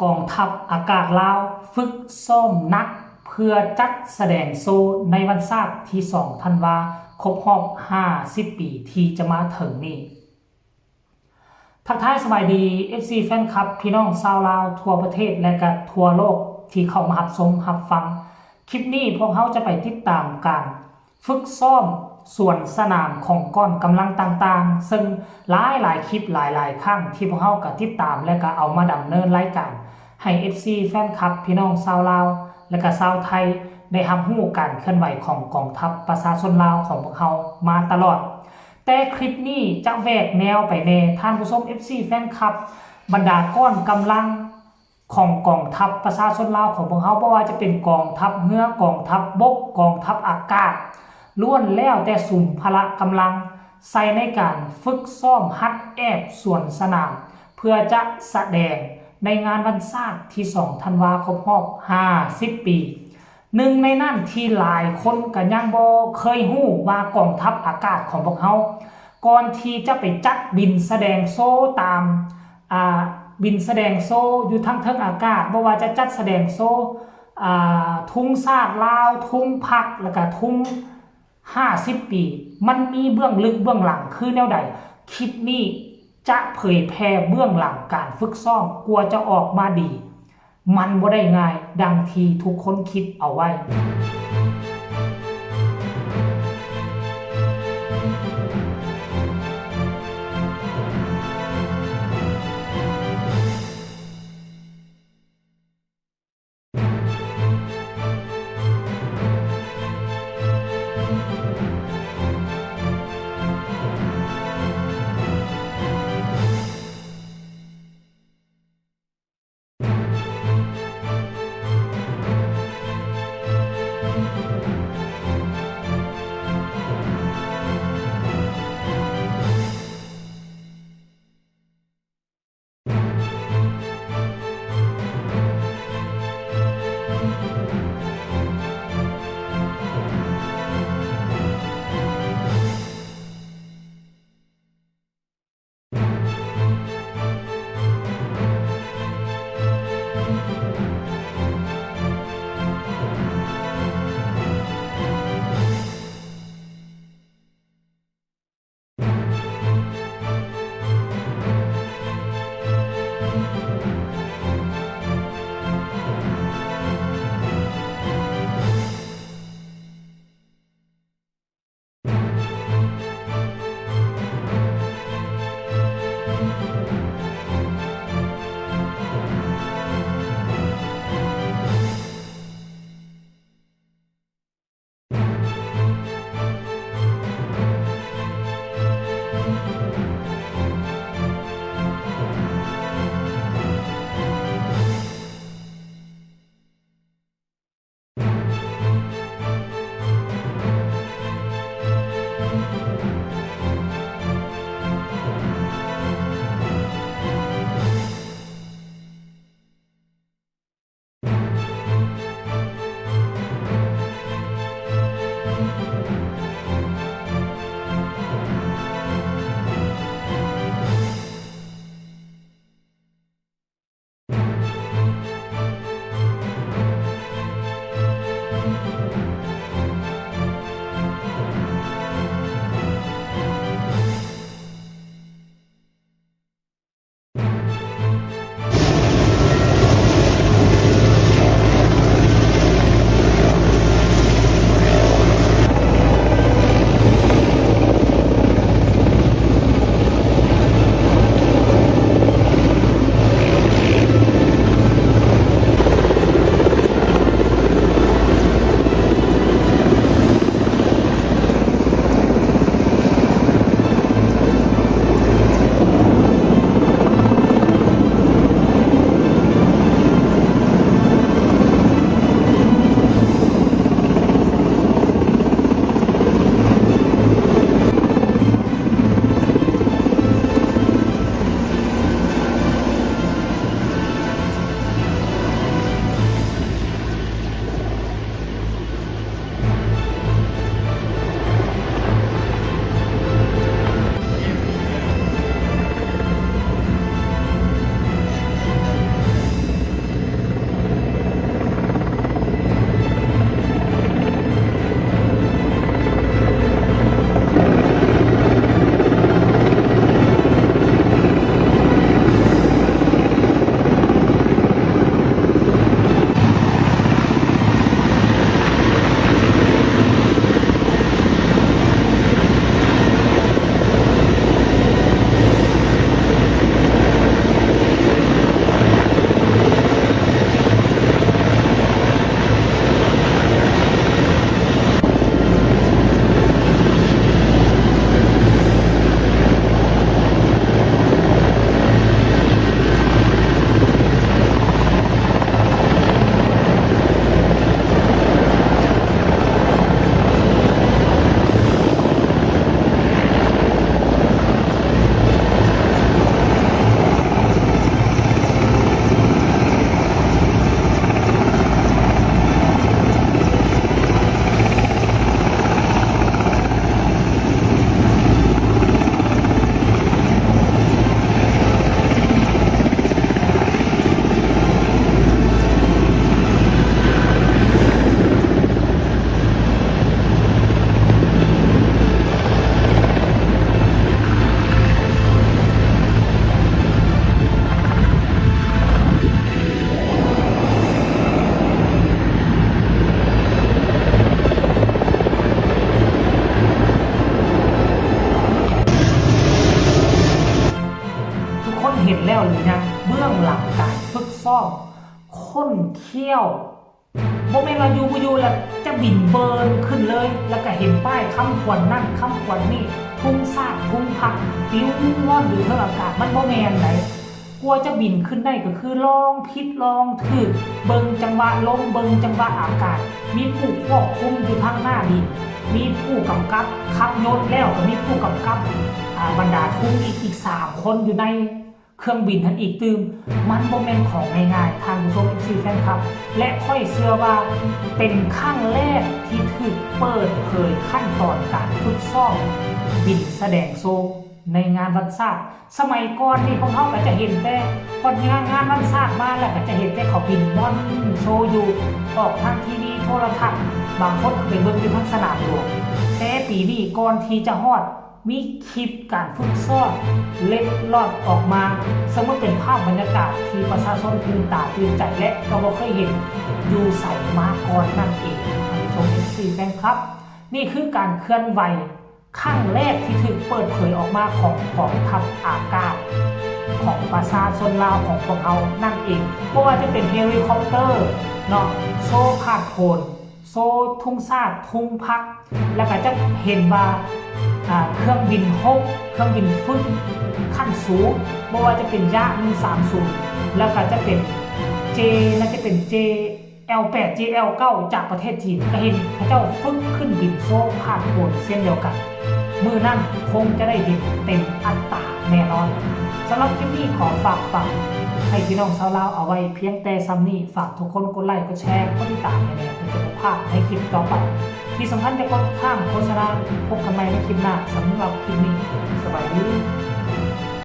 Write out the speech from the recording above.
ກອງທັບອາກາດລາວຝຶກຊ້ອມໜັກເພື່ອຈັດສະແດງໂຊໃນວັນຊາດທີສອງທັນວາ ຄົບຮອບຫ້າສິບປີທີ່ຈະມາເຖິງນີ້. ທັກທາຍສະບາຍດີ ເອັຟຊີ ແຟນຄລັບ ພີ່ນ້ອງຊາວລາວທົ່ວປະເທດ ແລະ ກະທົ່ວໂລກທີ່ເຂົ້າມາຮັບຊົມຮັບຟັງ. ຄລິບນີ້ພວກເຮົາຈະໄປຕິດຕາມການຝຶກຊ້ອມສວນສະໜາມຂອງກ້ອນກຳລັງຕ່າງໆ ເຊິ່ງຫຼາຍໆຄລິບ ຫຼາຍໆຄັ້ງທີ່ພວກເຮົາກະຕິດຕາມ ແລະ ກະເອົາມາດຳເນີນລາຍການໃຫ້ ເອັຟຊີ ແຟນຄລັບ ພີ່ນ້ອງຊາວລາວ ແລະ ກະຊາວໄທ ໄດ້ຮັບຮູ້ການເຄື່ອນໄຫວຂອງກອງທັບປະຊາຊົນລາວຂອງພວກເຮົາມາຕະຫຼອດ. ແຕ່ຄລິບນີ້ຈະແຫວກແນວໄປແດ່ ທ່ານຜູ້ຊົມ ເອັຟຊີ ແຟນຄລັບ ບັນດາກ້ອນກຳລັງຂອງກອງທັບປະຊາຊົນລາວຂອງພວກເຮົາ ບໍ່ວ່າຈະເປັນກອງທັບເຮືອ, ກອງທັບບົກ, ກອງທັບອາກາດ ລ້ວນແລ້ວແຕ່ສຸມພະລະກຳລັງໃສ່ໃນການຝຶກຊ້ອມຫັດແອບສວນສະໜາມ ເພື່ອຈະສະແດງໃນງານວັນຊາດທີສອງທັນວາ ຄົບຮອບຫ້າສິບປີ. ໜຶ່ງໃນນັ້ນທີ່ຫຼາຍຄົນກະຍັງບໍ່ເຄີຍຮູ້ວ່າກອງທັບອາກາດຂອງພວກເຮົາ ກ່ອນທີ່ຈະໄປຈັດບິນສະແດງໂຊຕາມ ອ່າ ບິນສະແດງໂຊຢູ່ທາງເທິງອາກາດ ບໍ່ວ່າຈະຈັດສະແດງໂຊ ອ່າ ທຸງຊາດລາວ, ທຸງພັກ ແລະ ກະທຸງຫ້າສິບປີ ມັນມີເບື້ອງເລິກເບື້ອງຫຼັງຄືແນວໃດ? ຄລິບນີ້ຈະເຜີຍແຜ່ເບື້ອງຫຼັງການຝຶກຊ້ອມ ກວ່າຈະອອກມາດີ ມັນບໍ່ໄດ້ງ່າຍດັ່ງທີ່ທຸກຄົນຄິດເອົາໄວ້. ອບ ຂົນຂ້ຽວ ບໍ່ແມ່ນວ່າຢູ່ບໍ່ຢູ່ແລ້ວຈະບິນເວີນຂຶ້ນເລີຍ ແລ້ວກະເຫັນປ້າຍຄຳຂວັນນັ້ນຄຳຂວັນນີ້ ທຸງຊາດທຸງພັກ ປິວວ່ອນຢູ່ເທິງອາກາດ ມັນບໍ່ແມ່ນໃດ. ກວ່າຈະບິນຂຶ້ນໄດ້ກໍຄືລອງຜິດລອງຖືກ ເບິ່ງຈັງຫວະລົມ ເບິ່ງຈັງຫວະອາກາດ ມີຜູ້ຄວບຄຸມຢູ່ທາງໜ້າບິນ ມີຜູ້ກຳກັບຂັບຍົນ ແລ້ວກໍມີຜູ້ກຳກັບ ອາ ບັນດາທຸງອີກ ອີກສາມຄົນຢູ່ໃນ ເຄື່ອງບິນຫັ້ນອີກຕື່ມ. ມັນບໍ່ແມ່ນຂອງງ່າຍໆ ທ່ານຜູ້ຊົມ ເອັຟຊີ ແຟນຄລັບ ແລະ ຂ້ອຍເຊື່ອວ່າເປັນຄັ້ງແລກທີ່ຖືກເປີດເຜີຍຂັ້ນຕອນການຝຶກຊ້ອມບິນສະແດງໂຊໃນງານວັນຊາດ. ສະໄໝກ່ອນນີ້ພວກເຮົາກໍຈະເຫັນແຕ່ ພໍງານ ງານວັນຊາດມາແລ້ວກໍຈະເຫັນແຕ່ເຂົາບິນບ່ອນໂຊຢູ່ ອອກທາງທີວີໂທລະທັດ ບາງຄົນກໍໄປເບິ່ງຢູ່ທາງສະໜາມຫຼວງ. ແຕ່ປີນີ້ກ່ອນທີ່ຈະຮອດ ມີຄລິບການຝຶກຊ້ອມເລັດລອດອອກມາ ເຊິ່ງມັນເປັນພາບບັນຍາກາດທີ່ປະຊາຊົນຕື່ນຕາຕື່ນໃຈ ແລະ ກໍບໍ່ເຄີຍເຫັນຢູ່ໃສມາກ່ອນນັ້ນເອງ. ທ່ານຜູ້ຊົມ ເອັຟຊີ ແຟນຄລັບ ນີ້ຄືການເຄື່ອນໄຫວຄັ້ງແລກທີ່ຖືກເປີດເຜີຍອອກມາຂອງກອງທັບອາກາດຂອງປະຊາຊົນລາວຂອງພວກເຮົານັ້ນເອງ. ບໍ່ວ່າຈະເປັນເຮລິຄອບເຕີເນາະ ໂຊພາດໂຜນ ໂຊທຸງຊາດທຸງພັກ ແລ້ວກໍຈະເຫັນວ່າ ອາ ເຄື່ອງບິນຮົບ ເຄື່ອງບິນຝຶກຂັ້ນສູງ ບໍ່ວ່າຈະເປັນຢະໜຶ່ງສາມສູນ ແລ້ວກໍຈະເປັນເຈ ໜ້າຈະເປັນເຈແອວແປດ ເຈແອວເກົ້າ ຈາກປະເທດຈີນ ກໍເຫັນເຂົາເຈົ້າຝຶກຂຶ້ນບິນໂຊພາດໂຜນເຊັ່ນດຽວກັນ. ມື້ນັ້ນຄົງຈະໄດ້ເຫັນເຕັມອັດຕາແນ່ນອນ. ສຳລັບຄລິບນີ້ຂໍຝາກຝັງໃຫ້ພີ່ນ້ອງຊາວລາວເອົາໄວ້ພຽງແຕ່ສ່ຳນີ້. ຝາກທຸກຄົນກົດໄລ ກົດແຊ ກົດຕິດຕາມໃຫ້ແດ່ ເພື່ອຈະບໍ່ພາດໃນຄລິບຕໍ່ໄປ. ທີ່ສຳຄັນຢ່າກົດຂ້າມໂຄສະນາ. ພົບກັນໃໝ່ໃນຄລິບໜ້າ. ສຳລັບຄລິບນີ້ ສະບາຍດີ.